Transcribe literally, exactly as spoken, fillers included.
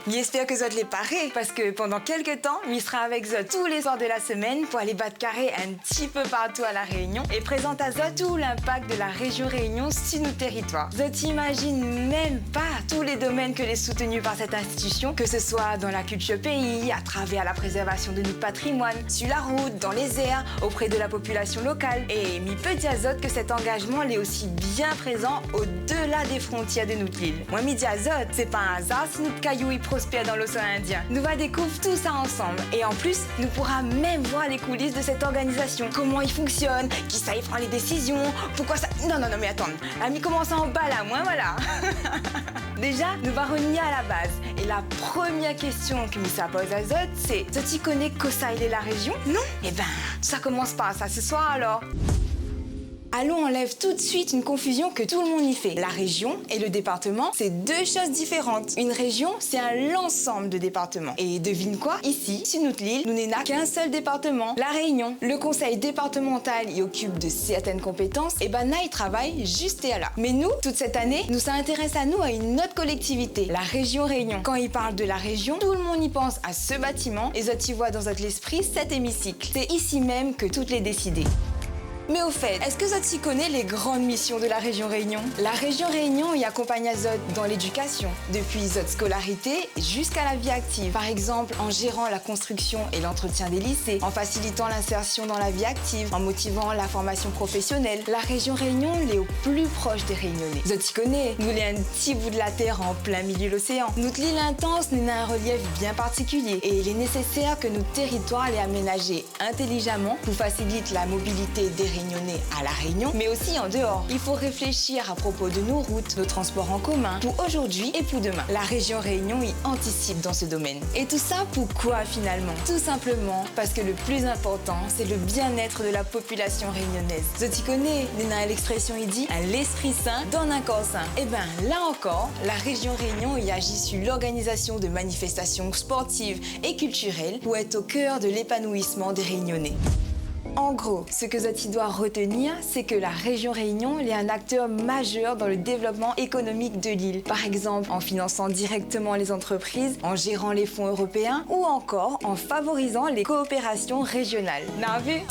Mi èspèr ke zot lé paré, parske pandan kèlk tan, mi sra avèk zot tou lé soir de la semèn pou alé bat karé in ti pé partou a La Rényon é prézant azot tout linpak de La Rényon Rényon si nout téritoir. Zot i imazine mèm pa tout lé domèn ke lé soutenu par sèt institision, ke se soi dan la kiltir péi, atravèr la prézèrvasion de nout patrimoine, su la rout, dan lé zèr, opré de la popilasion lokal. É mi pé dir azot ke sèt angazman lé osi bien prézan odela dé frontièr de nout lil. Moin, mi di azot, sé pa in azar si nout kayou i prospèr dan loséan Indien. Nou va dékouv tousa ansanm. É an plis, nou poura mèm voir lé koulis de sèt organizasion. Koman i fonksionn, kisa i pran lé désizion, poukoi sa... Non, non, non, mé atann. La mi komans anba la, moin, voila. Déza, nou va revnir a la baz. É la promièr késtion ke mi sa poz azot, sé, zot i koné kosa i lé La Rényon ? Non ? Ébin, sa komans par sa se soir alor. Alon anlèv tout de suit in konfizion ke tout le moun i fé. La réjion é le départeman, sé dé shoz diféran. In réjion, sé in lansanm de départeman. É devine koi, isi, si nout lil, nou néna k'in sèl départeman, La Rényon. Le konsèy départemantal i okip de sèrtin konpétans, é banna i travay zis tèrla. Mé nou, tout sèt ané, nou sa intérès anou a in ot kolèktivité, La Réjion Rényon. Kan i parl de La Réjion, tout le moun i pans a se batiman é zot i voi dan zot léspri sèt émisik. Sé isi mèm ke tout lé désidé. Mé o fèt, èske zot i koné lé gran mision de La Réjion Rényon ? La Réjion Rényon i akonpagn azot dan lédikasion, dopi zot skolarité ziska la vi aktiv. Par égzanp, an jéran la konstriksion é lantretien dé lisé, an fasilitan linsèrsion dan la vi aktiv, an motivan la formasion profésionèl. La Réjion Rényon lé o pli prosh dé Rényoné. Zot i koné, nou lé in ti bout de la tèr an plin milié loséan. Nout lil intans néna in rélièf bien partikilié é il est nécessaire ke nout téritoir lé aménazé intélizaman pou fasilit la mobilité dé Rényoné a La Rényon, mé osi an déor. I fo réfléshir a propo de nos routes, nos transports en commun, pou zordi é pou domin. La Réjion Rényon i antisip dan se domèn. É tousa poukoi, finalman ? Tou sinpleman parske le pli inportan, sé le bien-être de la popilasion rényonèz. Zot i koné, néna in lékspresion i di, in léspri sin dan in kor sin. Ébin, la ankor, La Réjion Rényon i azi su lorganizasion de manifestasion sportiv é kiltirèl pou èt o kèr de lépanouisman dé Rényoné. An gro, se ke zot i doi retenir, sé ke La Réjion Rényon lé in aktèr mazèr dan le dévlopman ékonomik de lil. Par égzanp, an finansan dirèkteman lé zantrepriz, an jéran lé fon éropéin ou ankor an favorizan lé koopérasion réjional. Na vu ?